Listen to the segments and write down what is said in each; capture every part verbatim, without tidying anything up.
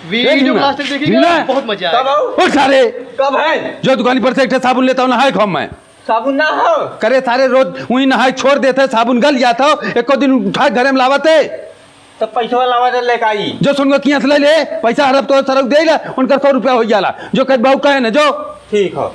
वीडियो लास्ट तक देखिएगा, बहुत मजा आएगा। कब आओ? ओ सारे, कब है? जो दुकानी पर से एक ठे साबुन लेता हूँ, नहाए खाऊं मैं। साबुन ना हो। करे सारे, रोज उहीं नहाए छोड़ देत है, साबुन गल जात हो, एको दिन उठा के घरे में लावत है। तो पैसवा लावा दे, लेके आई। जो सुन के किहाँ से ले ले, पैसा हड़प तो सरऊ दे ला, उनकर सौ रुपया हो जाला। जो कहे बाबू कहे न, जो। ठीक हो।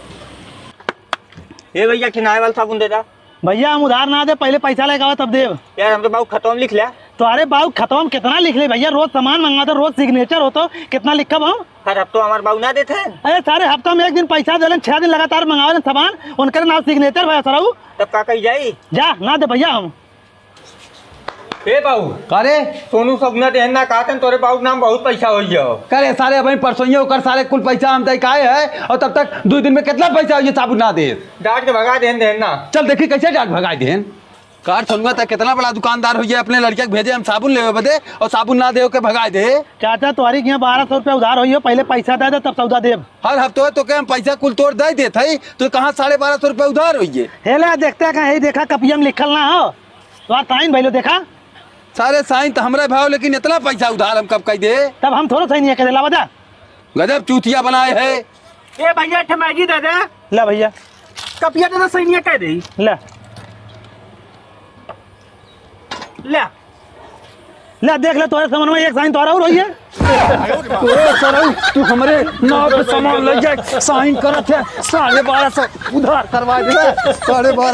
ए भैया, किनाए वाला साबुन दे दा। भैया, हम उधार ना दे, पहिले पैसा लेके आवा, तब देब। यार, हम तो बाबू खतवा में लिख लिया। तो अरे बाबू, खतवा में कितना लिख ले भैया, रोज सामान मंगाते, रोज सिग्नेचर होतो, कितना लिखब हम? हर हफ्तो हमार बाबू ना देते हैं। अरे सारे, हफ्ता में एक दिन पैसा देलन, छह दिन लगातार मंगावेलन सामान, उनकर नाम सिग्नेचर भैया सरऊ। तब का कही जाई? जा, ना दे भैया हम। ए बाबू। का रे? सोनू साबुन ना देहन ना कहते हैं, तोरे बाबू के नाम बहुत पैसा हो गया हो। का रे सारे, अबहीं परसों ही ओकर सारे कुल पैसा हम तय काहे है, और तब तक दो दिन में कितना पैसा हो गया साबुन ना दे? डांट के भगा देहन, देहन ना। चल देखी कैसे डांट भगाए देहन। कार सोनुआ, त कितना बड़ा दुकानदार हो गया, अपने लड़किया के भेजे हम साबुन लेवे बदे और साबुन ना दे के भगाए दे। चाचा, तोहरी के यहाँ बारह सौ रुपया उधार होई हो, पहिले पैसा दे दे, तब सौदा देब। हर हफ्ते तो के हम पैसा कुल तोड़ दे देत हई, तो कहाँ साढ़े बारह सौ रुपया उधार होई है? हे ले, देखते हैं कहीं, देखा कपिया में लिखल ना हो। तोहार साइन भइलो देखा। सारे साइन तो हमरा भाव, लेकिन इतना पैसा उधार हम कब कह दे? तब हम थोड़ा साइन ये कर देला बता। गजब चूतिया बनाए है। ए भैया, एक ठे मैगी दे दे। ला भैया। कपिया दे दे, साइन ये कह दे। ला। ले। ले, देख ले, तोरे समन में एक साइन तोरा और होई है। ओ सरऊ, तू हमरे नाव पे सामान ले जाए, साइन करत है, साढ़े बारह सौ उधार करवा दे। साढ़े बारह